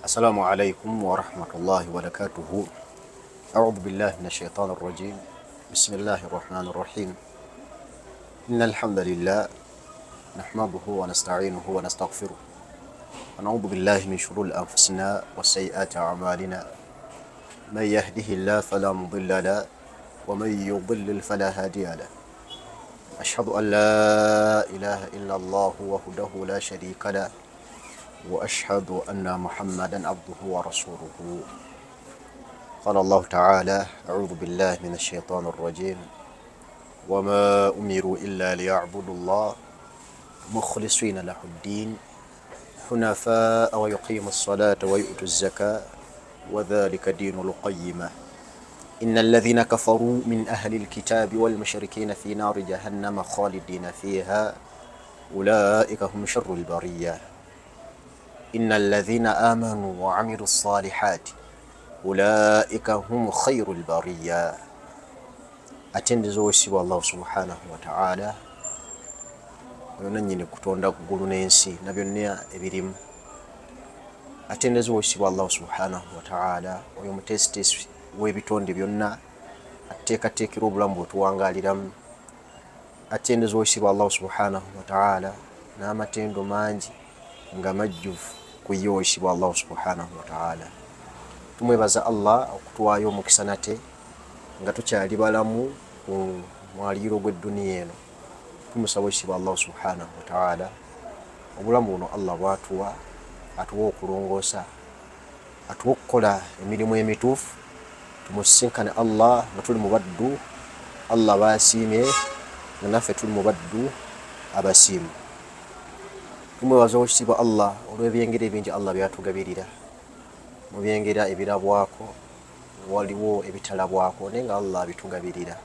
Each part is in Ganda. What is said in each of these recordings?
Assalamu alaikum warahmatullahi wabarakatuhu. Audhu billahi min ashaitani rajim. Bismillahi rahmani rahim. Inna alhamdulillah nahmaduhu wa nasta'inuhu wa nastaghfiruh wa na'udhu billahi min shururi anfusina wa sayyiati a'malina. Man yahdihillahu fala mudilla lahu wa man yudlil fala hadiya lahu. Ashhadu an la ilaha illa Allah wahdahu la sharika lahu واشهد ان محمدا عبده ورسوله. قال الله تعالى: اعوذ بالله من الشيطان الرجيم، وما امروا الا ليعبدوا الله مخلصين له الدين حنفاء ويقيموا الصلاه ويؤتوا الزكاه وذلك دين القيمه. ان الذين كفروا من اهل الكتاب والمشركين في نار جهنم خالدين فيها اولئك هم شر البريه. إن الذين آمنوا وعملوا الصالحات أولئك هم خير البرية. Atendereza owekitiibwa Allahu subhanahu wataala, oyo nannyini kutonda ggulu n'ensi na byonna ebirimu. Atendereza owekitiibwa Allahu subhanahu wataala, oyo muteesiteesi w'ebitonde byonna, atuteekateekera obulamu bwe tuwangaaliramu. Atendereza owekitiibwa Allahu subhanahu wataala n'amatendo mangi nga majjuvu ku ye owekitiibwa Allahu subhanahu wataala. Tumwebaza Allah okutuwaayo omukisa nate nga tukyali balamu ku mwaliiro gw'edduniya eno. Tumusaba owekitiibwa Allahu subhanahu wataala, obulamu buno Allah bwatuwa, atuwa okulongoosa, atuwa okukola emirimu emituufu, tumusisinkane Allah nga tuli mu baddu Allah baasiimye, nga naffe tuli mu baddu abasiimu. Tumwebaza owekitiibwa Allah olw'ebyengera ebingi Allah byatugabirira. Mu byengera ebirabwako waliwo ebitalabwako, naye nga Allah abitugabirira.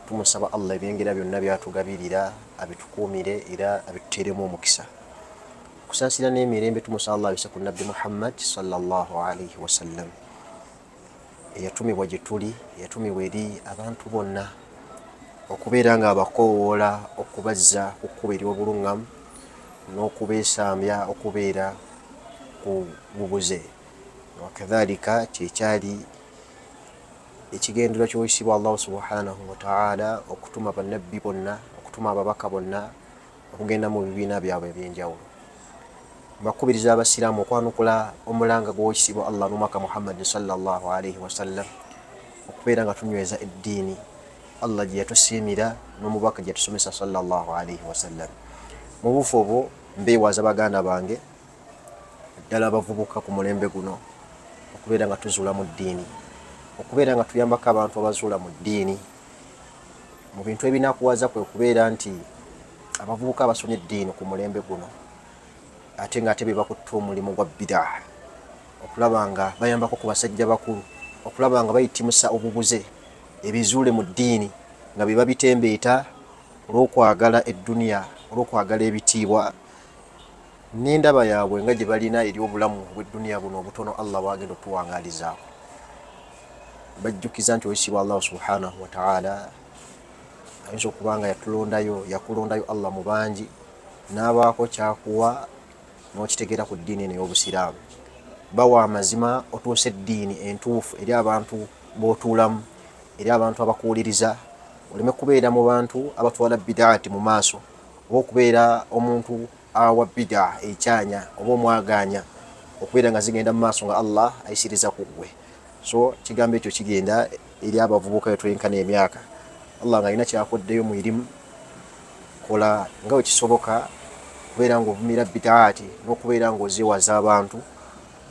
Tumusaba Allah ebyengera byonna byatugabirira abitukuumire era abituteeremu omukisa. Okusaasira n'emirembe tumusaba Allah abisse ku Nabbi Muhammad sallallahu alaihi wasallam, eyatumibwa gye tuli, eyatumibwa eri abantu bonna okubeera nga abakoowoola okubazza ku kkubo ery'obuluŋŋamu n'okubeesambya okubeera ku bubuze. Wakadhalika kyekyali ekigendererwa ky'Oweekitiibwa Allahu subhanahu wataala okutuma bannabbi bonna, okutuma ababaka bonna okugenda mu bibiina byabwe eby'enjawulo. Mbakubiriza Abasiraamu okwanukula omulanga gw'Owekitiibwa Allah n'Omubaka Muhammad sallallahu alaihi wasallam, okubeera nga tunyweza eddiini Allah gye yatusiimira n'Omubaka gye yatusomesa sallallahu alaihi wasallam. Mu buufu obwo mbeewaza baganda bange, naddala abavubuka ku mulembe guno, okubeera nga tuzuula mu ddiini, okubeera nga tuyambako abantu abazuula mu ddiini. Mu bintu ebinakuwaza kwe kubeera nti abavubuka abasomye eddiini ku mulembe guno ate nga ate be bakutte omulimu gwa bidaa, okulaba nga bayambako ku basajja bakulu okulaba nga bayitimusa obubuze ebizuule mu ddiini, nga be babitembeeta olw'okwagala edduniya, olw'okwagala ebitiibwa n'endaba yaabwe nga gye balina eri obulamu obw'edduniya buno obutono Allah bwagenda otuwangaalizaako. Bajjukiza nti Owekitiibwa Allahu subhanahu wataala ayinza okuba nga yatulondayo, yakulondayo Allah mu bangi, n'abaako kyakuwa n'okitegeera ku ddiini eno ey'Obusiraamu. Bawa amazima otuuse eddiini entuufu eri abantu b'otuulamu, eri abantu abakuwuliriza, oleme kubeera mu bantu abatwala bidaati mu maaso, oba okubeera omuntu awa bida ekyanya oba omwagaanya okubeera nga zigenda mu maaso nga Allah ayisiriza ku ggwe. So ekigambo ekyo kigenda eri abavubuka betwenkana emyaka. Allah nga alina kyakoddeyo mu irimu, kola nga bwe kisoboka okubeera ng'ovumira bidaati n'okubeera ng'ozeewaza abantu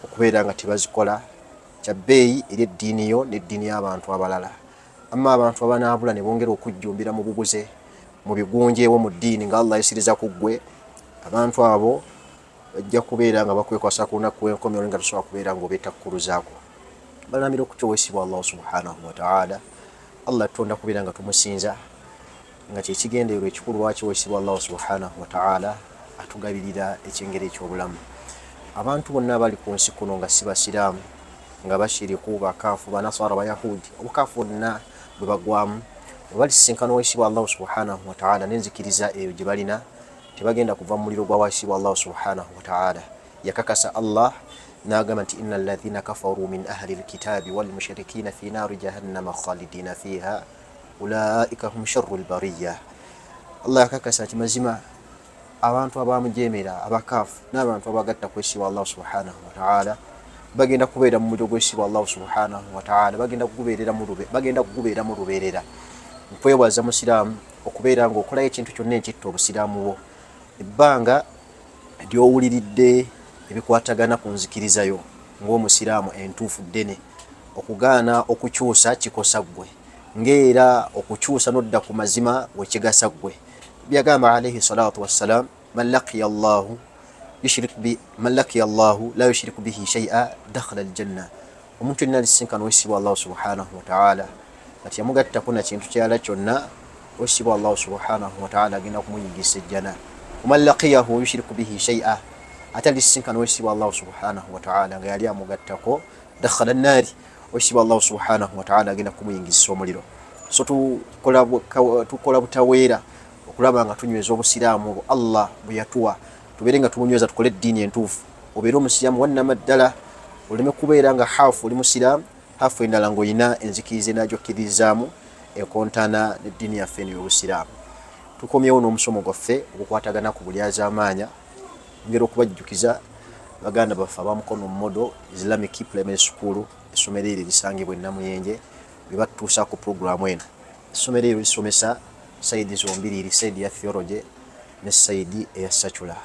okubeera nga tebazikola. Kya bbeeyi eri eddiini yo n'eddiini y'abantu abalala. Amma abantu abanaabula ne bongera okujjumbira mu bubuze, mu bigunjeewo mu ddiini nga Allah ayisiriza ku ggwe, abantu abo bajja kubeera nga bakwekwasa ku lunaku lw'enkomerero nga tosobola kubeera ng'obeetakkuluzaako. Balamira okutya Oweekitiibwa Allahu subhanahu wataala. Allah atutonda kubeera nga tumusinza, nga kye kigendererwa ekikulu lwaki Oweekitiibwa Allahu subhanahu wataala atugabirira ekyengera eky'obulamu. Abantu bonna abali ku nsi kuno nga si Basiraamu, nga bashiriku, bakaafu, banaswara, bayahudi, obukaafu bwonna bwe bagwamu, bwe balisisinkana Oweekitiibwa Allahu subhanahu wataala n'enzikiriza eyo gye balina, tebagenda kuva mu muliro gwa Oweekitiibwa Allahu subhanahu wataala. Yakakasa Allah N'agamba nti inna alladhina kafaru min ahli lkitabi walmushrikina fi naari jahannama khalidina fiha ulaika hum sharru lbariya. Allah yakakasa nti mazima abantu abamujemera, abakaafu n'abantu abagatta kwesiba Allah subhanahu wataala, bagenda kubeera mu muliro gwesiba Allah subhanahu wataala, bagenda kugubeeramu lubeerera. Nkwewaza musiraamu okubeera nga okolayo ekintu kyonna ekitta obusiraamu bwo. Ebbanga ly'owuliridde ebikwatagana ku nzikiriza yo ng'omusiraamu entuufu ddene, okugaana okukyusa kikosa ggwe, ng'era okukyusa n'odda ku mazima wekigasa ggwe. Byagamba alaihi salatu wassalam, man laqiya llahu man laqiya llahu la yushriku bihi shaia dakhala aljanna. Omuntu yenna alisisinkana owekitiibwa Allahu subhanahu wataala nga teyamugattako na kintu kirala kyonna, owekitiibwa Allahu subhanahu wataala agenda kumuyingisa ejjana. Waman laqiyahu yushriku bihi shaia, ate alisisinkana owekitiibwa Allahu subhanahu wataala nga yali amugattako, dakhala nnaari, owekitiibwa Allahu subhanahu wataala agenda kumuyingisa omuliro. So tukola butaweera okulaba nga tunyweza obusiraamu obwo Allah bwe yatuwa, tubeere nga tumunyweza, tukole eddiini entuufu, obeere omusiraamu wannama ddala, oleme kubeera nga haafu oli musiraamu, haafu endala ng'olina enzikiriza enagyokkiririzaamu ekontana n'eddiini yaffe eno ey'obusiraamu. Tukomyewo n'omusomo gwaffe ogukwatagana ku bulyazaamaanya. Ngera okubajjukiza baganda baffe aba Mukono Model Islamic Primary School, essomero eryo erisangibwa e Namuyenje, bye batutuusaako pulogulaamu eno. Essomero eryo lisomesa sayidi zombiriri, sayidi eya theology ne sayidi eya secular,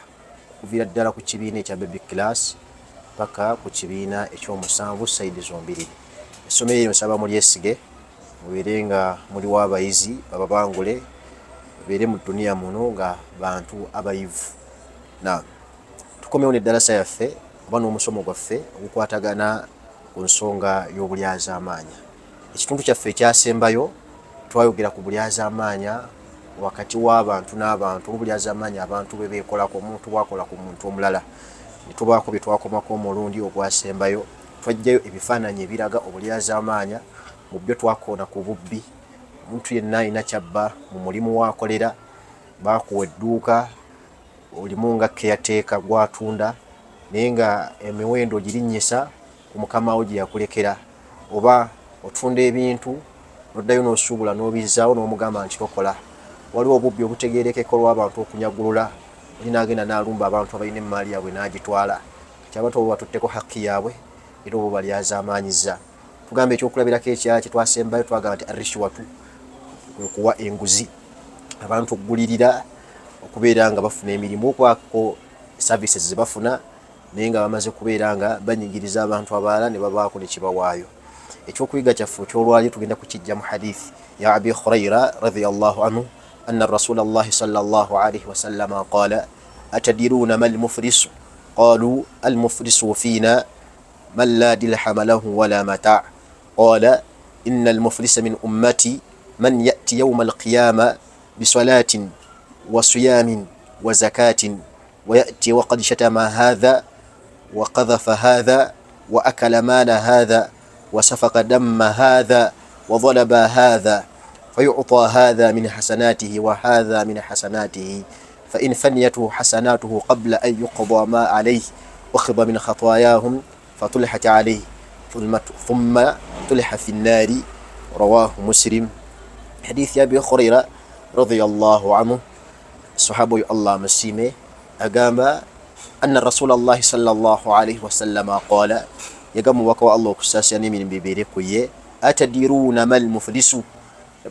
okuviira ddala ku kibiina ekya baby class paka ku kibiina ekyomusanvu, sayidi zombiriri. Essomero eryo nsaba mulyesige, mubeere nga muliwo abayizi bababangule, babeere mu dduniya muno nga bantu abayivu. Na tukomyewo n'eddalasa yaffe oba n'omusomo gwaffe ogukwatagana ku nsonga y'obulyazaamaanya. Ekitundu kyaffe ekyasembayo twayogera ku bulyazaamaanya wakati w'abantu n'abantu, obulyazaamaanya abantu bwe beekolako, omuntu bwakola ku muntu omulala, ne tubaako bye twakomako. Omulundi ogwasembayo twajjayo ebifaananyi ebiraga obulyazaamaanya. Mu byo twakoona ku bubbi. Omuntu yenna alina kyabba mu mulimu waakolera, baakuwa edduuka olimu nga caretaker gwatunda, naye nga emiwendo ogirinnyisa ku mukama wo gye yakulekera, oba otunda ebintu noddayo n'osuubula n'obizzaawo n'omugamba nti tokola. Waliwo obubbi obutegeerekeka olw'abantu okunyagulula, oli n'agenda n'alumba abantu abalina emmaali yaabwe n'agitwala. Kati abantu abo batutteko hakki yaabwe era obo balyazaamaanyizza. Tugamba ekyokulabirako ekirala kye twasembayo, twagamba nti arishwatu kwe kuwa enguzi, abantu okugulirira okubeera nga bafuna emirimu, okwako services ze bafuna, naye nga bamaze kubeera nga banyigiriza abantu abalala ne babaako ne kibawaayo. Ekyokuyiga kyaffe ekyolwaliro tugenda kukijja mu hadith ya Abi Huraira radhiyallahu anhu, anna rasulallahi sallallahu alaihi wasallama qala, atadiruna ma lmuflisu? Qalu, almuflisu fina man la dirhama lahu wala mata. Qala, inna almuflisa min ummati man yati yauma alqiyama bisalatin wa siyamin wa zakatin, wayati waqad shatama hadha wa qadhafa hadha wa akala mala hadha wa safaka damma hadha wa dhalaba hadha, fayuta hadha min hasanatihi wa hadha min hasanatihi, fain faniyatuhu hasanatuhu qabla an yuqda ma alayhi, ukhidha min khatayahum fatulihat alayhi, thumma tuliha fi nnari. Rawahu Muslim. Hadithi ya Abi Huraira radhiyallahu anhu, sahaba oyo Allah amusiime, agamba anna rasulallahi sallallahu alaihi wasallama qala, yagamba omubaka wa Allah okusaasira n'emirembe ebeere ku ye, atadiruuna mal muflisu?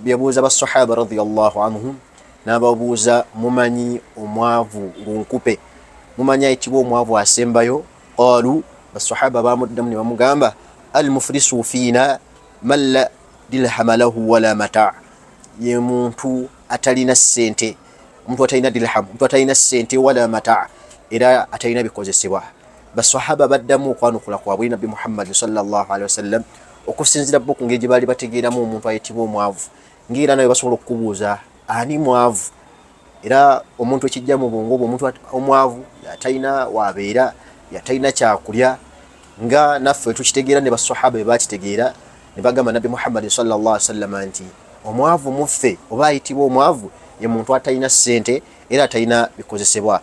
Yabuuza basahaba radhiyallahu anhum, n'ababuuza, mumanyi omwavu lunkupe? Mumanyi ayitibwa omwavu asembayo? Qalu, basahaba bamuddamu ne bamugamba, al muflisu fiina man la dirhama lahu wala mata, ye muntu atalina ssente, omuntu atalina dirham, omuntu atalina ssente, wala mata, era atalina bikozesebwa. Basahaba baddamu okwanukula kwabwe nabbi Muhammadi salllahalihi wasallam okusinzira bo ku ngeri gye baali bategeeramu omuntu ayitibwa omwavu, ngaera nawe basobola okukubuuza ani mwavu, era omuntu ekijja mu bwongo bwe, omuntu omwavu atalina wabeera, yatalina kyakulya, nga naffe tukitegeera ne basahaba be bakitegeera ne bagamba nabbi Muhammadi sallallahu alaihi wasallam nti omwavu muffe oba ayitibwa omwavu ye muntu atalina ssente era atalina bikozesebwa.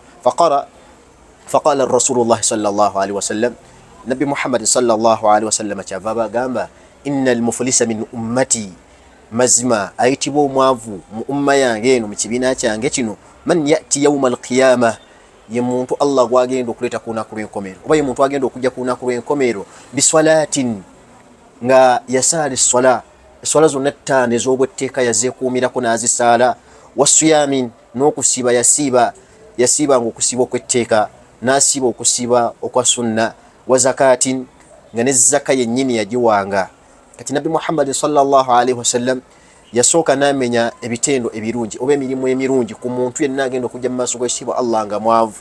Faqala rasulullahi sallallahu alaihi wasallam, Nabbi Muhammadi sallallahu alaihi wasallama kyava bagamba, inna almuflisa min ummati, mazima ayitibwa omwavu mu umma yange eno, mu kibiina kyange kino, man yati yauma alqiyama, ye muntu Allah gwagenda okuleeta ku lunaku lw'enkomerero, oba ye muntu agenda okujja ku lunaku lw'enkomerero, biswalatin, nga yasaala esswala, esswala zonna ttaano ez'obwetteeka yazeekuumirako n'azisaala, wasuyamin, n'okusiiba yasiiba, yasiibanga okusiiba okw'etteeka, n'asiiba okusiiba okwa sunna, wa zakatin, nga ne zaka yennyini yagiwanga. Kati Nabbi Muhammadi sallallahu alaihi wasallam yasooka n'amenya ebitendo ebirungi oba emirimu emirungi ku muntu yenna agenda okujja mu maaso g'ekitiibwa Allah nga mwavu.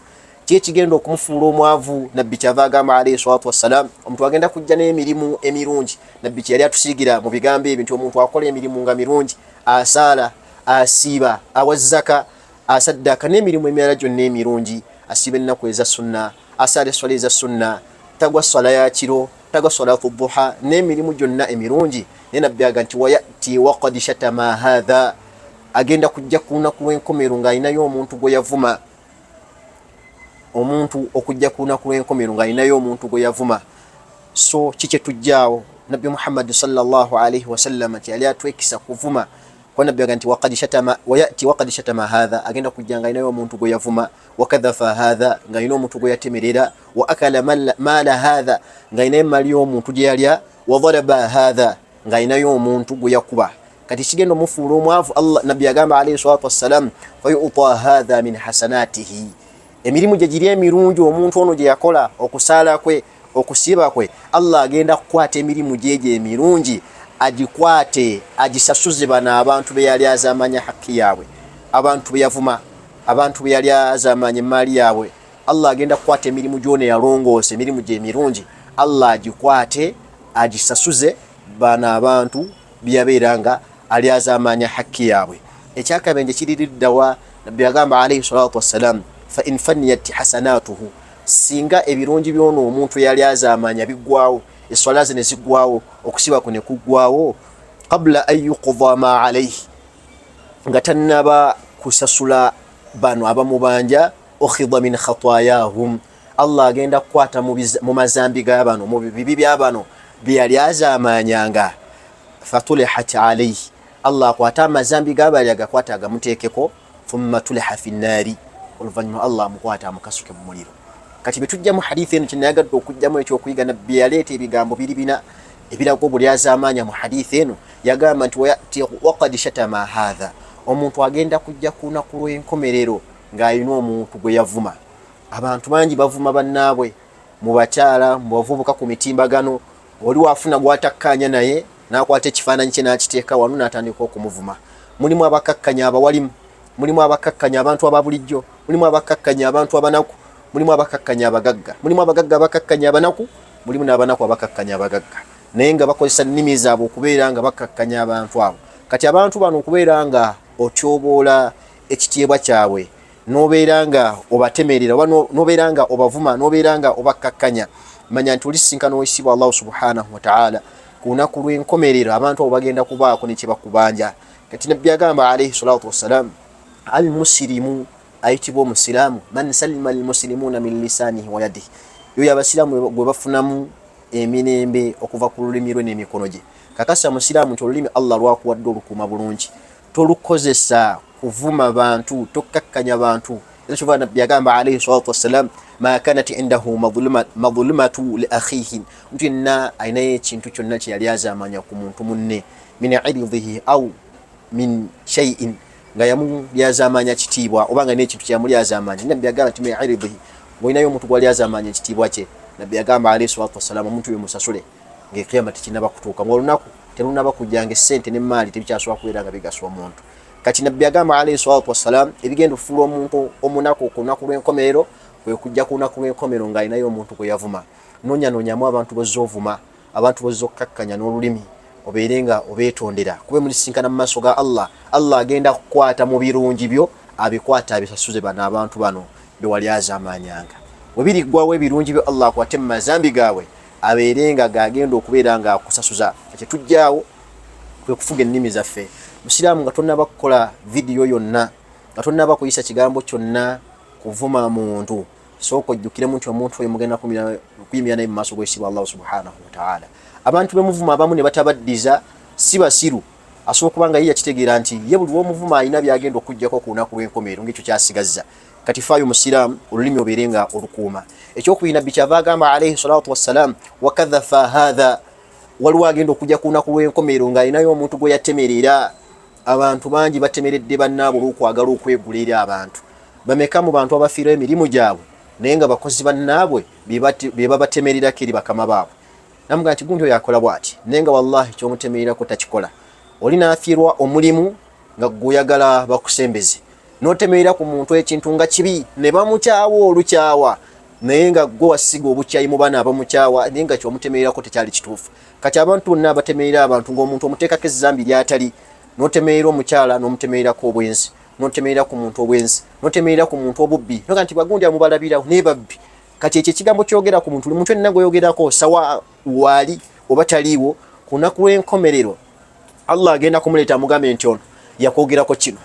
Ki ekigenda okumufuula omwavu? Nabbi kyava agamba alaihi salatu wassalam, omuntu agenda kujja n'emirimu emirungi. Nabbi kyeyali atusiigira mu bigambo ebyo nti omuntu akola emirimu nga mirungi, asaala, asiiba, awa zaka, asaddaaka n'emirimu emirala gyonna emirungi, asiiba ennaku eza sunna, asaala esswala eza sunna, tagwa swala ya kiro, tagwa salatu duha n'emirimu gyonna emirungi. Naye Nabbi aga nti wayati wakad shatama hatha, agenda kujja ku lunaku lw'enkomero ng'alinayo omuntu gwe yavuma. Omuntu okujja ku lunaku lw'enkomero ng'alinayo omuntu gwe yavuma, so kikyetujjaawo Nabbi Muhammadi sallallahu alaihi wasallama kyeyali atwekisa kuvuma. Kuba Nabbi aga nti wakad shatama, wayati wakad shatama hatha, agenda kujja ng'alinayo omuntu gwe yavuma, wakadhafa hatha, ng'alina omuntu gwe yatemerera, wa akala maala hatha, ng'alinayo emmali y'omuntu gye yalya, wa daraba hatha, ng'alinayo omuntu gwe yakuba. Kati kigenda omufuula omwavu, Allah Nabbi agamba alaihi salatu wassalam, fayuta hatha min hasanatihi, emirimu gye giri emirungi omuntu ono gye yakola, okusaala kwe, okusiiba kwe, Allah agenda kukwata emirimu gyegyo emirungi agikwate agisasuze bano abantu be yali azamanya hakki yaabwe, abantu be yavuma, abantu be yali azamanya emaali yaabwe. Allah agenda kukwata emirimu gyona eyalongoosa, emirimu gye emirungi, Allah agikwate agisasuze bano abantu byeyabeera nga ali azamanya hakki yaabwe. Ekyakabenje kiririddawa? Nabbi agamba alaihi salatu wassalam, fa in faniyat hasanatuhu, singa ebirungi byona omuntu yali azamanya biggwawo, eswala ze ne ziggwawo, okusiba kwe ne kuggwawo, qabula an yuqda ma alaihi, nga tannaba kusasula bano abamubanja, ukhidha min khatayahum, Allah agenda kukwata mu mazambi ga bano, mu bibi bya bano byeyali azamanyanga, fatulihat alaihi, Allah akwate amazambi gabali agakwata agamuteekeko, thumma tuliha fi nnaari, oluvannyuma Allah amukwata amukasuke mu muliro. Kati betujja mu hadithi eno, kyenayagadde okujjamu ekyokuyiga, Nabbi yaleeta ebigambo biri bina ebiraga obulyazamaanya mu hadithi eno. Yagamba nti wayati wakad shatama hatha, omuntu agenda kujja ku lunaku lw'enkomerero ng'alina omuntu gwe yavuma. Abantu bangi bavuma bannaabwe, mu bakyala, mu bavubuka, ku mitimbagano. Oli waafuna gwatakkaanya naye n'akwata ekifaananyi kye n'akiteeka wano n'atandika okumuvuma. Mulimu abakakkanya abawalimu, mulimu abakakkanya abantu aba bulijjo, mulimu abakakkanya abantu abanaku, mulimu abakakkanya abagagga, mulimu abagagga abakakkanya abanaku, mulimu n'abanaku abakakkanya abagagga, naye nga bakozesa nnimi zaabwe okubeera nga bakakkanya abantu abo. Kati abantu bano okubeera nga otyoboola ekitiibwa kyabwe, n'obeera nga obatemerera oba n'obeera nga obavuma, n'obeera nga obakkakkanya, manya nti olisisinkana owekitiibwa Allahu subhanahu wataala ku lunaku lw'enkomerero. Abantu abo bagenda kubaako ne kyebakubanja. Kati Nabbi agamba alaihi salatu wassalam, al musirimu, ayitibwa omusiraamu, man salima almusilimuuna min lisanihi wa yadihi, yoyo abasiraamu gwe bafunamu emirembe okuva ku lulimi lwe n'emikono gye. Kakasa musiraamu nti olulimi Allah lwakuwadde olukuuma bulungi, tolukozesa kuvuma bantu, tokkakkanya bantu. Era kyova Nabbi yagamba alaihi salatu wassalam, ma kanat indahu madhulumatu li akhihi, omuntu yenna alinayo ekintu kyonna kyeyali azamanya ku muntu munne, min iridhihi au min shaiin, nga yamulyazamanya kitiibwa oba nga nekintu kyeyamulyazamanya. Nabbi yagamba nti min iridhihi, ngaolinayo omuntu gwali azamanya ekitiibwa kye, Nabbi yagamba alaihi salatu wassalam, omuntu oyo musasule ngaekiyama tekinaba kutuuka, ngaolunaku terunaba kujja, nga essente nemmaali tebikyasobola kubeera nga bigasa omuntu. Kati Nabbi agamba alaihi salatu wassalam, ebigenda okufuula omuntu omunaku ku lunaku lw'enkomerero kwe kujja ku lunaku lw'enkomerero ng'alinayo omuntu gwe yavuma. Noonyanoonyamu abantu bozza ovuma, abantu bozza okukkakkanya n'olulimi, obeere nga obeetondera, kuba mulisisinkana mu maaso ga Allah. Allah agenda kukwata mu birungi byo abikwate abisasuze bano abantu bano be wali azamanyanga. We biriggwawo ebirungi byo, Allah akwate mu mazambi gaabwe abeere nga gagenda okubeera nga akusasuza. Kyetujjaawo kwe kufuga ennimi zaffe. Musiraamu, nga tonnaba kukola vidiyo yonna, nga tonnaba kuyisa kigambo kyonna kuvuma muntu, Sooka ojjukiremu nti omuntu oyo mugenda kuyimirira naye mu maaso g'ekitiibwa Allahu subhanahu wataala. Abantu bemuvuma abamu ne batabaddiza si basiru, asobola okuba nga ye yakitegeera nti ye buli womuvuma alina byagenda okujjako ku lunaku lw'enkomerero ng'ekyo kyasigazza. Kati faayo musiraamu, olulimi obeere nga olukuuma. Ekyokubiri, Nabbi kyava agamba alaihi salatu wassalam, wakadhafa hatha, waliwo agenda okujja ku lunaku lw'enkomerero ng'alinayo omuntu gwe yatemerera. Abantu bangi batemeredde bannaabwe olw'okwagala okwegula eri abantu. Bameka mu bantu abafiirayo emirimu gyabwe naye nga bakozi bannaabwe be babatemererako eri bakama baabwe, namuga nti gundi oyo akola bwati, naye nga wallahi kyomutemererako takikola. Oli n'afiirwa omulimu nga gweoyagala bakusembeze, n'otemerera ku muntu ekintu nga kibi ne bamukyawa olukyawa, naye nga gwe wasiga obukyayi mu baana abamukyawa, naye nga kyomutemererako tekyali kituufu. Kati abantu bonna abatemerera abantu, ng'omuntu omuteekako ezzambi lyatali, n'otemerera omukyala n'omutemererako obwenzi, n'otemerera ku muntu obwenzi, n'otemerera ku muntu obubbi, noga nti bagundi amubalabirawo naye babbi. Kati ekyo ekigambo kyogera ku muntu, buli muntu yenna gweyogerako sawa waali oba taliiwo, ku lunaku lw'enkomerero Allah agenda kumuleeta amugambe nti ono yakwogerako kino,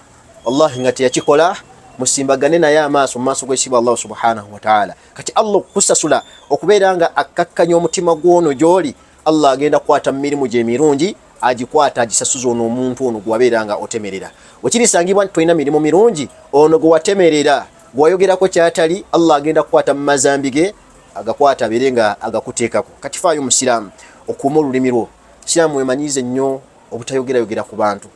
wallahi nga teyakikola. Musimbagane naye amaaso mu maaso gw'ekitiibwa Allah subhanahu wataala. Kati Allah okukusasula okubeera nga akkakkanya omutima gw'ono gy'oli, Allah agenda kukwata mu mirimu gye emirungi, agikwata agisasuza ono omuntu ono gwewabeera nga otemerera. Wekirisangibwa nti tolina mirimu mirungi, ono gwe watemerera, gwewayogerako kyatali, Allah agenda kukwata mu mazambi ge, agakwata abeere nga agakuteekako. Kati faayo musiraamu okuuma olulimi lwo. Siraamu wemanyiize nnyo obutayogerayogera ku bantu,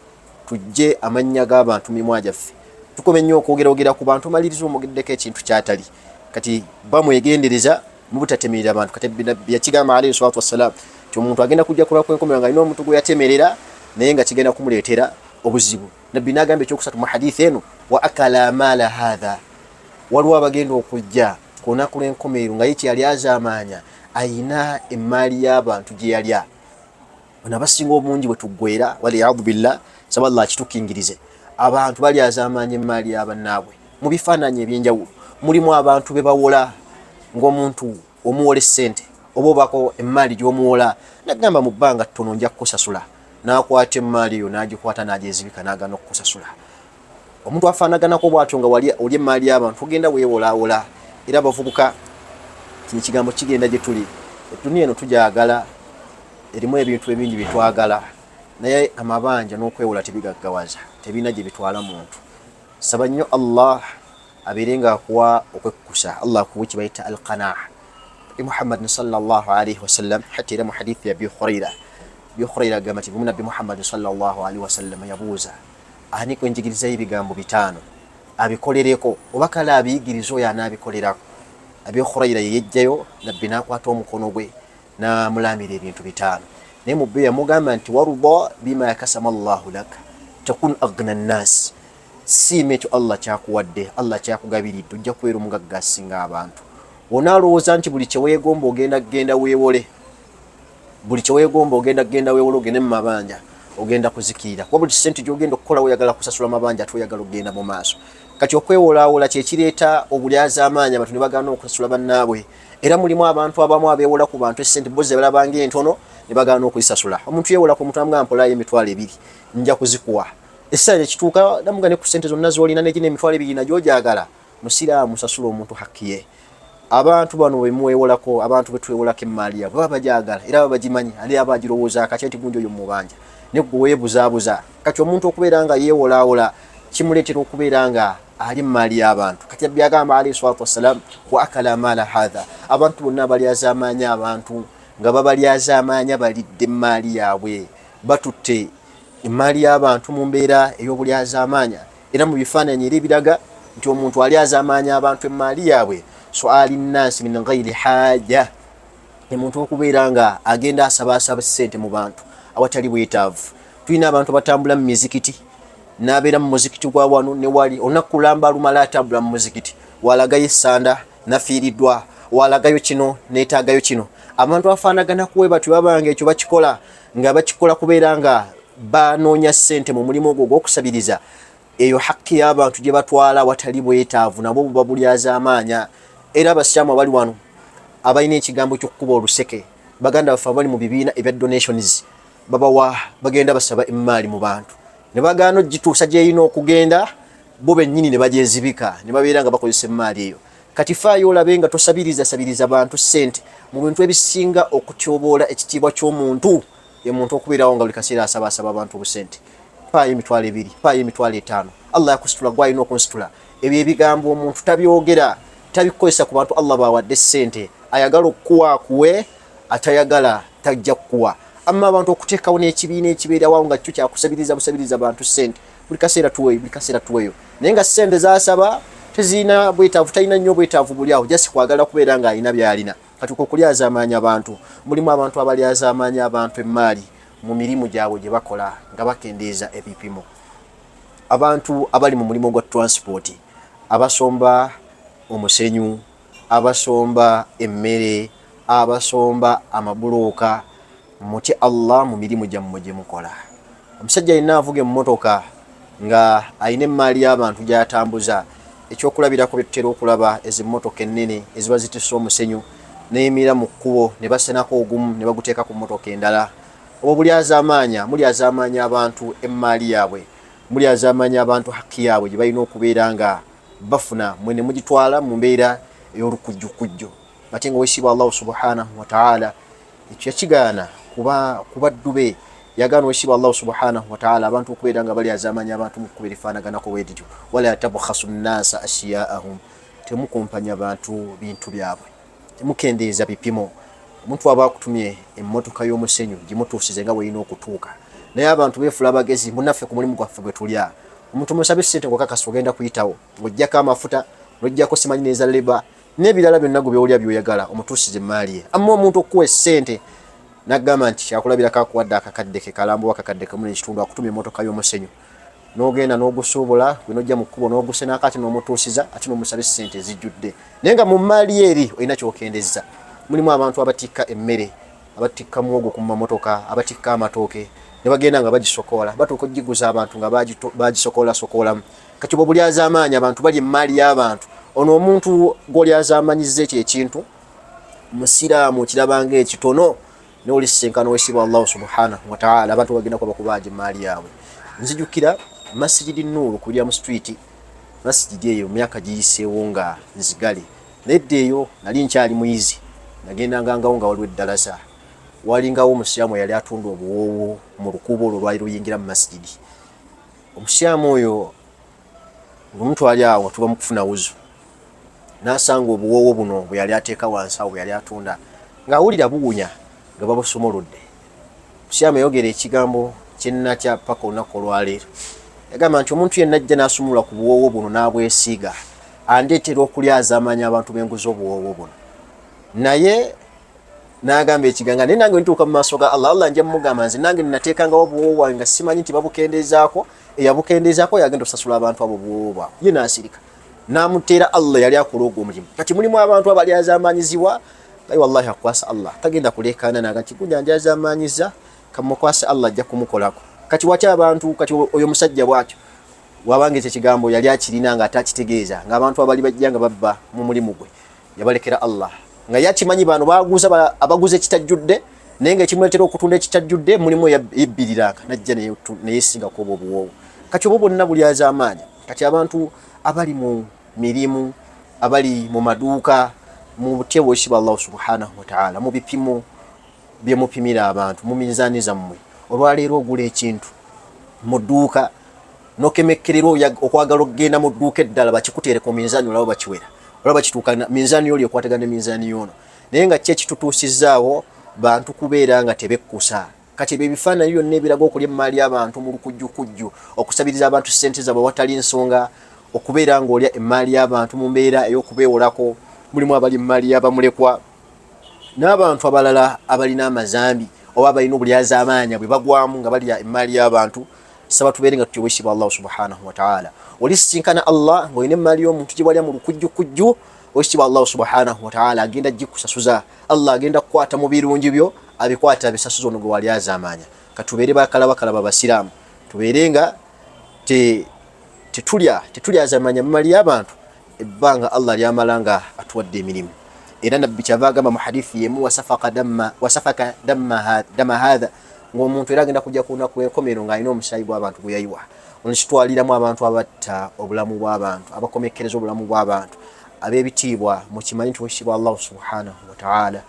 tujje amannya g'abantu mimwa gyaffe, tukome nnyo okwogerayogera ku bantu, omaliriza omugeddeko ekintu kyatali. Kati bamwegendereza mu butatemerera abantu. Kati yakigamba alayhi salatu wassalam ti omuntu agenda kujja kulwa kwenkomera nga alina omuntu gwe yatemerera, naye nga kigenda kumuleetera obuzibu. Nabbi n'agamba ekyokusatu mu hadithi eno, wa akala maala hatha, waliwo abagenda okujja ku lunaku lw'enkomerero nga ye kyeyali azaamaanya ayina emmaali y'abantu gye yalya. Bano abasinga obungi bwe tuggwera, waliyadu billah, saba Allah akitukingirize, abantu balyazaamaanya emmaali y'abannaabwe mu bifaananyi ebyenjawulo. Mulimu abantu be bawola, ng'omuntu omuwola essente oba obako emmaali gy'omuwola, nagamba mu bbanga ttono nja kukusasula, n'akwata emmaali eyo n'agikwata n'agyezibika n'agaana okukusasula. Omuntu afaanaganako bw'atyo nga wali oli emmaali y'abantu ogenda weewolaawola. Era abavubuka, kino ekigambo kigenda gye tuli. Eduniya eno tugyagala, erimu ebintu ebingi bye twagala, naye amabanja n'okwewola tebigaggawaza, tebirina gye bitwala muntu. Saba nnyo Allah abeere ng'akuwa okwekkusa, Allah akuwe kye bayita alqanaa. Nabbi Muhammadin sallallahu alaihi wasallam, hatta era mu hadithi ya Abi Huraira, Abi Huraira agamba nti Nabbi Muhammadin sallallahu alaihi wasallam yabuuza, ani kwe njigirizayo ebigambo bitaano abikolereko, oba kale abiyigiriza oyo anaabikolerako? Abi Huraira yeyejjayo, Nabbi n'akwata omukono gwe n'amulamira ebintu bitaano, naye mu byo yamugamba nti waruda bima kasama Allahu laka takun agna nnaasi, siima ekyo Allah kyakuwadde, Allah kyakugabiridde, ojja kubeera omugagga asinga abantu. Onaalowooza nti buli kyeweegomba ogenda kugenda weewole, buli kyeweegomba ogenda kugenda weewole, ogende mu mabanja, ogenda kuzikirira, kuba buli sente gyogenda okukola oyagala kusasula mabanja, ate oyagala okugenda mu maaso. Kati okwewolaawola kyekireeta obulyazaamaanyi, abantu ne bagaana okusasula bannaabwe. Era mulimu abantu abamu abeewola ku bantu essente bo ze balabanga entono ne bagaana okuzisasula. Omuntu yeewola ku muntu amugamba mpolayo 20,000 nja kuzikuwa, essaawa ekituuka namuga ne ku ssente zonna z'olina negina 20,000 nagyo ogyagala. Musiraamu sasula omuntu hakki ye. Abantu bano bemwewolako, abantu betwewolako emmaali yabwe baba bagyagala era baba bagimanyi, ani aba agirowooza akatya nti gundi oyo mubanja, ne gwe weebuzaabuza. Kati omuntu okubeera nga yeewolaawola kimuleetera okubeera nga ali emmaali y'abantu. Kati Nabbi agamba alayhi salatu wassalam, wa akala maala hatha, abantu bonna abalyazaamaanya abantu nga babalyazaamaanya balidde emmaali yaabwe, batutte emmaali y'abantu mu mbeera ey'obulyazaamaanya. Era mu bifaananyi era ebiraga nti omuntu alyazaamaanya abantu emmaali yaabwe, suali nnansi min ghairi haja, omuntu okubeera nga agenda asabaasaba ssente mu bantu awatali bwetaavu. Tulina abantu abatambula mu mizikiti, n'abeera mu muzikiti gwa wano ne wali, olunaku lulamba alumala atambula mu muzikiti, walagayo essanda nafiiriddwa, walagayo kino neetaagayo kino. Abantu afaanagana kuwe batyo babanga ekyo bakikola nga bakikola kubeera nga banoonya ssente mu mulimu ogwo ogw'okusabiriza. Eyo hakki y'abantu gye batwala watali bwetaavu, nabwo buba bulyazaamaanya. Era abasiraamu abali wano abalina ekigambo ky'okukuba oluseke, baganda baffe abali mu bibiina ebya donations, babawa bagenda basaba emmaali mu bantu ne bagaana ogituusa gy'erina okugenda, bo bennyini ne bagyezibika ne babeera nga bakozesa emmaali eyo. Kati faayo olabe nga tosabiriza sabiriza bantu ssente. Mu bintu ebisinga okutyoboola ekitiibwa ky'omuntu ye muntu okubeerawo nga buli kaseera asaba asaba abantu obusente. Mpaayo 20,000, mpaayo 50,000. Allah yakusitula, gwe alina okunsitula. Ebyo ebigambo omuntu tabyogera, tabikozesa ku bantu Allah bawadde ssente. Ayagala okukuwa akuwe, atayagala tajja kukuwa. Amma abantu okuteekawo n'ekibiina ekibeerawo nga kyo kyakusabiriza busabiriza bantu ssente buli kaseera tuweeyo, buli kaseera tuweeyo, naye nga ssente zasaba tezirina bwetaavu, talina nnyo bwetaavu buli awo, just kwagala kubeera ng'alina by'alina. Kati okwo okulyazaamaanya abantu, mulimu abantu abalyazaamaanya abantu emmaali mu mirimu gyabwe gye bakola nga bakendeeza ebipimo. Abantu abali mu mulimu gwa transport, abasomba omusenyu, abasomba emmere, abasomba amabulooka, mutye Allah mu mirimu gyammwe gye mukola. Omusajja yenna avuga emmotoka nga alina emmaali y'abantu gy'atambuza, ekyokulabirako bye tutera okulaba ezo emmotoka ennene eziba zitisse omusenyu neyimirira mu kkubo ne basenako ogumu ne baguteeka ku mmotoka endala. Obwo bulyazaamaanya, mulyazaamaanya abantu emmaali yaabwe, mulyazaamaanya abantu hakki yaabwe gye balina okubeera nga bafuna, mwe ne mugitwala mu mbeera ey'olukujjukujju. Ate nga wesiba Allahu subhanahu wa ta'ala ekyo yakigaana kuba kubaddu be, yagaana wesiba Allahu subhanahu wa ta'ala abantu okubeera nga balyazaamanya abantu mu kkubo erifaanaganako bwe lityo. Wala tabkhasu nnaasa ashiyaahum, temukumpanya bantu bintu byabwe, temukendeeza bipimo. Omuntu aba akutumye emmotoka y'omusenyu gimutuusize nga bw'erina okutuuka, naye abantu beefula abagezi, munaffe ku mulimu gwaffe gwe tulya. Omuntu musabe ssente ng'okakasa ogenda kuyitawo, ng'oggyako amafuta, n'oggyako simanyi n'eza leba n'ebirala byonna gwe by'olya by'oyagala, omutuusize emmaali ye. Amma omuntu okukuwa essente n'agamba nti kyakulabirako akuwadde akakadde ke kalambo oba akakadde kamu n'ekitundu, akutumye emmotoka y'omusenyu n'ogenda n'ogusuubula, gwe n'ojja mu kkubo n'ogusenako ate n'omutuusiza ate n'omusaba essente ezijjudde, naye nga mu mmaali ye eri olina ky'okendezza. Mulimu abantu abatikka emmere, abatikka muwogo ku mamotoka, abatikka amatooke ne bagenda nga bagisokoola, batuuka okugiguza abantu nga bagisokoolasokolamu. Kati obwo bulyazaamaanyi, abantu balya emmaali y'abantu. Ono omuntu gw'olyazaamanyizza ekyo ekintu musiraamu okirabanga ekitono, naye olisisinkana owekitiibwa Allahu subhanahu wa ta'ala, abantu bagenda kuba bakubanja emmaali yaabwe. Nzijukira Masjidi Nuuru ku William Street, masjidi eyo myaka giyiseewo nga nzigale, naye edda eyo nali nkyali muyizi, nagendangangawo nga waliwo eddalasa, walingawo omusiraamu eyali atunda obuwoowo mu lukuubo olwo lwali luyingira mu masjidi. Omusiraamu oyo lumu twali awo tuba mu kufuna wuzu, n'asanga obuwoowo buno bwe yali ateeka wansi awo bwe yali atunda, ng'awulira buwunya nga babusumuludde. Omusiraamu yayogera ekigambo kye nnatya paka olunaku olwaleero. Yagamba nti omuntu yenna ajja n'asumulula ku buwoowo buno n'abwesiiga, andeetera okulyazaamaanya abantu b'enguza obuwoowo buno. Naye n'agamba ekiganga, naye nange ntuuka mu maaso ga Allah, Allah nja mugamba nze nange nnateekangawo obuwoowo bwange nga simanyi nti babukendeezaako, eyabukendeezaako yagenda okusasula abantu abo obuwoowo bwabwe. Ye n'asirika n'amuteera Allah yali akola ogwo omulimu. Kati mulimu abantu abalyazaamaanyizibwa, naye wallahi akwasa Allah tagenda kuleekaana naga nti gundi andyazaamaanyiza kamukwase Allah ajja kumukolako. Kati watya abantu, kati oyo musajja bwatyo wabanga ekyo ekigambo yali akirina nga ate akitegeeza ng'abantu abali bajja nga babba mu mulimu gwe yabalekera Allah, nga yakimanyi bano baguza abaguza ekitajjudde, naye nga ekimuleetera okutunda ekitajjudde mulimu yebbiriranga najja neyesigako obwo obuwoowo. Kati obwo bwonna bulyazaamaanyi. Kati abantu abali mu mirimu, abali mu maduuka, mu butya bwekitiibwa Allahu subhanahu wa ta'ala, mu bipimo bye mupimira abantu mu minzaani zammwe. Olwaleero ogula ekintu mu dduuka nokemekkererwa okwagala okugenda mu dduuka eddala bakikuteere ku minzaani, olaba bakiwera, olaba kituukana minzaani yoli ekwatagana ne minzaani yoono, naye nga ki ekitutuusizaawo bantu kubeera nga tebekkusa. Kati ebyo ebifaananyi byonna ebiraga okulya emmaali y'abantu mu lukujjukujju, okusabiriza abantu ssente zaabwe awatali nsonga, okubeera ng'olya emmaali y'abantu mu mbeera ey'okubeewolako, mulimu abali emmaali y'abamulekwa n'abantu abalala abalina amazambi oba abalina obulyazaamaanya bwe bagwamu nga balya emmaali y'abantu. Saba tubeere nga tutya obwesigwa Allahu subhanahu wa ta'ala. Olisisinkana Allah ng'olina emmaali y'omuntu gye walya mu lukujjukujju, owekitiibwa Allahu subhanahu wa ta'ala agenda gikusasuza. Allah agenda kukwata mu birungi byo abikwata abisasuza ono gwe wali azaamaanya. Katubeere bakalabakalaba abasiraamu, tubeere nga tetulya tetulyazaamaanya mu mali y'abantu ebbanga Allah lyamala nga atuwadde emirimu. Era Nabbi kyava agamba mu hadithi yemu, wasafaka damma wasafaka damma dama hadha, ng'omuntu era agenda kujja ku lunaku lw'enkomerero ng'alina omusaayi gw'abantu gwe yayiwa. Ono kitwaliramu abantu abatta obulamu bw'abantu, abakomekkereza obulamu bw'abantu, Ab'ebitiibwa, mukimanyi nti owekitiibwa Allahu subhanahu wataala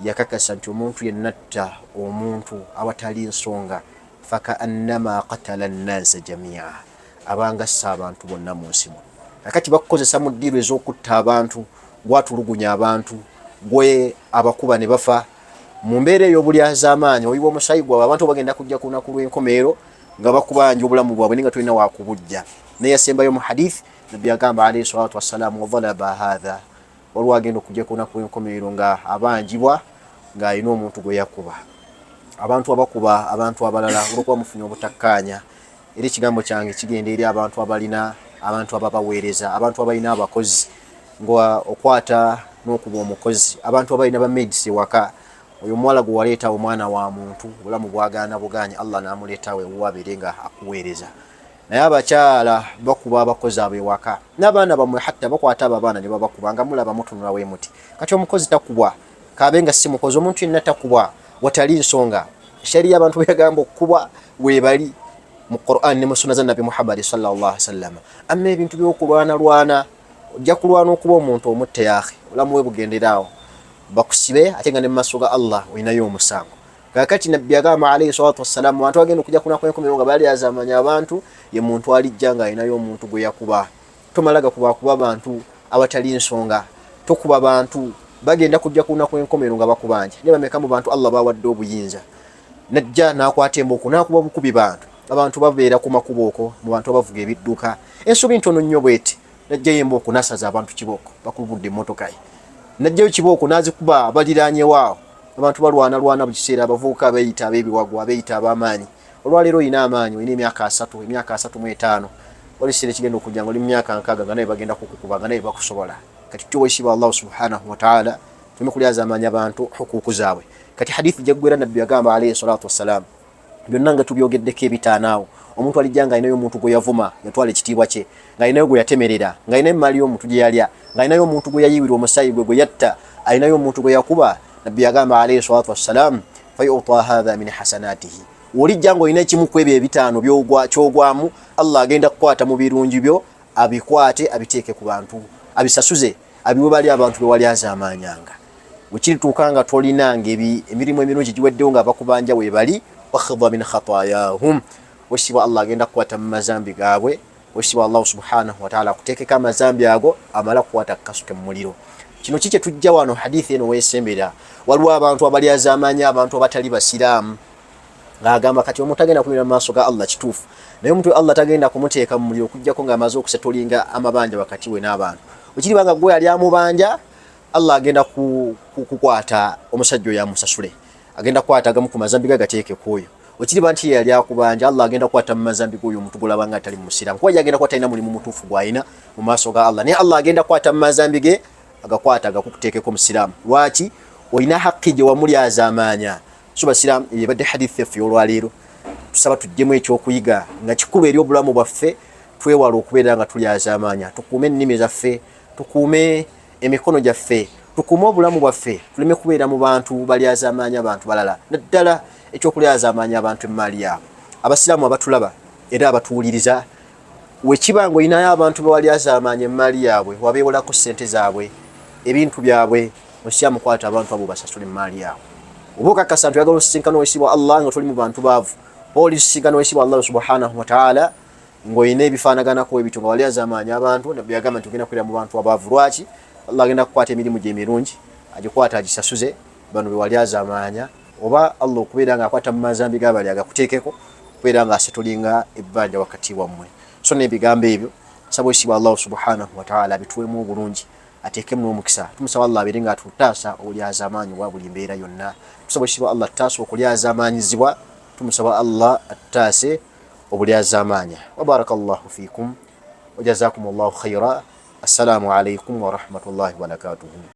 yakakasa nti omuntu yenna atta omuntu awatali nsonga, fakaannama katala nnasa jamia, abanga assa abantu bonna mu nsi muno. Kakati bakukozesa mu ddiiru ez'okutta abantu, gwatulugunya abantu, gwe abakuba ne bafa mu mbeera ey'obulyazaamaanyi, oyiwa omusayi gwabwe. Abantu bagenda kujja ku lunaku lw'enkomeero nga bakubanja obulamu bwabwe, naye nga tolina wakubujja. Naye yasembayo mu hadith, Nabbi agamba alaihi salatu wassalamu, wadhalaba hatha, waliwo agenda okujja ku lunaku lw'enkomeero nga abanjibwa ng'alina omuntu gwe yakuba. Abantu abakuba abantu abalala olwokuba mufunye obutakkaanya, era ekigambo kyange kigenda eri abantu abalina abantu ababaweereza, abantu abalina abakozi, nga okwata n'okuba omukozi, abantu abalina ba maids ewaka. Oyo omuwala gwe waleeta, omwana wa muntu, obulamu bwagaana bugaanyi, Allah n'amuleetawo ewuwo abeere nga akuweereza. Naye abakyala bakuba abakozi abo ewaka n'abaana bammwe, hatta bakwata abo abaana ne babakuba nga mulaba mutunula we muti. Kati omukozi takubwa, kaabe nga si mukozi, omuntu yenna takubwa watali nsonga. Shariya abantu beyagamba okukubwa webali mu Quran ne mu sunna za Nabbi Muhammadi sallallahu alaihi wasallam. Amma ebintu by'okulwanalwana, ojja kulwana okuba omuntu omutte, yaakhi, obulamu bwe bugenderaawo bakusibe, ate nga ne mu maaso ga Allah olinayo omusango. Kakati Nabbi agamba alaihi salatu wassalamu, abantu agenda okujja kunaku enkomero nga bali azamanya abantu, ye muntu alijja nga alinayo omuntu gwe yakuba. Tomala gakubakuba bantu awatali nsonga, tokuba bantu. Bagenda kujja ku lunaku enkomero nga bakubanja. Ne bameka mu bantu Allah bawadde obuyinza, najja n'akwata embooko n'akuba bukubi bantu. Abantu babeera ku makubo okwo, mu bantu abavuga ebidduka, ensobi ntono nnyo bweti, najjayo embooko n'asaza abantu kibooko, bakulubudde emmotoka ye, najjayo kibooko n'azikuba abaliraanyewo awo. Abantu balwanalwana buli kiseera, abavubuka abeeyita ab'ebiwago, abeeyita ab'amaanyi. Olwaleero olina amaanyi, olina emyaka 30, emyaka 35, wali kiseera ekigenda okujja nga oli mu myaka 60 nga naye bagenda kukukuba, nga naye bakusobola. Kati tuwesiba Allahu subhanahu wataala, tuleme kulyazaamaanya abantu hukuuku zaabwe. Kati hadithi gyeggwera, Nabbi yagamba alaihi salatu wassalam, byonna nga tubyogeddeko ebitaano awo, omuntu alijja nga alinayo omuntu gwe yavuma, yatwala ekitiibwa kye, ng'alinayo gwe yatemerera, ng'alinayo emaali y'omuntu gye yalya, ng'alinayo omuntu gwe yayiwira omusaayi gwe, gwe yatta, alinayo omuntu gwe yakuba. Nabbi yagamba alaihi salatu wassalam, fayuta hatha min hasanatihi, olijja ng'olina ekimu ku ebyo ebitaano kyogwamu, Allah agenda kukwata mu birungi byo, abikwate abiteeke ku bantu, abisasuze, abiwe bali abantu be wali azaamaanyanga. Wekirituuka nga tolina, nga emirimu emirungi giweddewo, nga abakubanja webali, wakhidha min khatayahum, wesibwa Allah agenda kukwata mu mazambi gaabwe. Wesibwa Allahu subhanahu wataala akuteekeko amazambi ago, amala kukwata kukasuke mu muliro. Kino ki kyetujja wano? Hadithi eno wesembera, waliwo abantu abali azaamaanya abantu abatali basiraamu, ng'agamba kati omuntu agenda kubeera mu maaso ga Allah. Kituufu, naye omuntu Allah tagenda kumuteeka mu muliro okugjako ng'amaze okusetolinga amabanja wakati we n'abantu. Okiriba nga gwe yali amubanja, Allah agenda kukwata omusajja oyo amusasule, agenda kukwata agamu ku mazambi ge gateeke ku oyo. Okiriba nti ye yali akubanja, Allah agenda kukwata mu mazambi g'oyo omuntu golaba nga atali musiraamu, kuba ye agenda kuba talina mulimu mutuufu gw'alina mu maaso ga Allah, naye Allah agenda kukwata mu mazambi ge, agakwata agakukuteekeko musiraamu. Lwaki? Olina hakki gye wamulyazaamaanya. So basiraamu, eyo ebadde hadithi yaffe y'olwaleero. Tusaba tuggyemu ekyokuyiga nga kikulu eri obulamu bwaffe, twewala okubeera nga tulyazaamaanya, tukuume ennimi zaffe, tukuume emikono gyaffe, tukuume obulamu bwaffe, tuleme kubeera mu bantu balyazaamaanya abantu balala, naddala ekyokulyazaamaanya abantu emmaali yaabwe. Abasiraamu abatulaba era abatuwuliriza, wekiba nga olinayo abantu bewalyazaamaanya emmaali yaabwe, wabeewolako ssente zaabwe, ebintu byabwe, osiraamu, kwata abantu abo basasule emmaali yaabwe. Oba okakasa nti oyagala osisinkana owesibwa Allah nga toli mu bantu baavu, oba olisisinkana owesibwa Allah subhanahu wataala ng'olina ebifaanaganako ebityo nga walyazaamaanya abantu, Nabbi yagamba nti ogenda kubeera mu bantu abaavu. Lwaki? Allah agenda kukwata emirimu gye emirungi, agikwata agisasuze bano be walyazaamaanya, oba Allah okubeera ng'akwata mu mazambi g'abali agakuteekeko okubeera ng'asetolinga ebbanja wakati wammwe. So n'ebigambo ebyo, saba ekitiibwa Allahu subhanahu wataala abituweemu obulungi, ateekemu n'omukisa. Tumusaba Allah abeere nga atutaasa obulyazaamaanyi obwa buli mbeera yonna. Tusaba ekitiibwa Allah atutaase okulyazaamaanyizibwa. Tumusaba Allah atutaase obulyazaamaanya. Wabaraka llahu fiikum wajazakum llahu khaira. Assalamu alaikum warahmatullahi wabarakatuhu.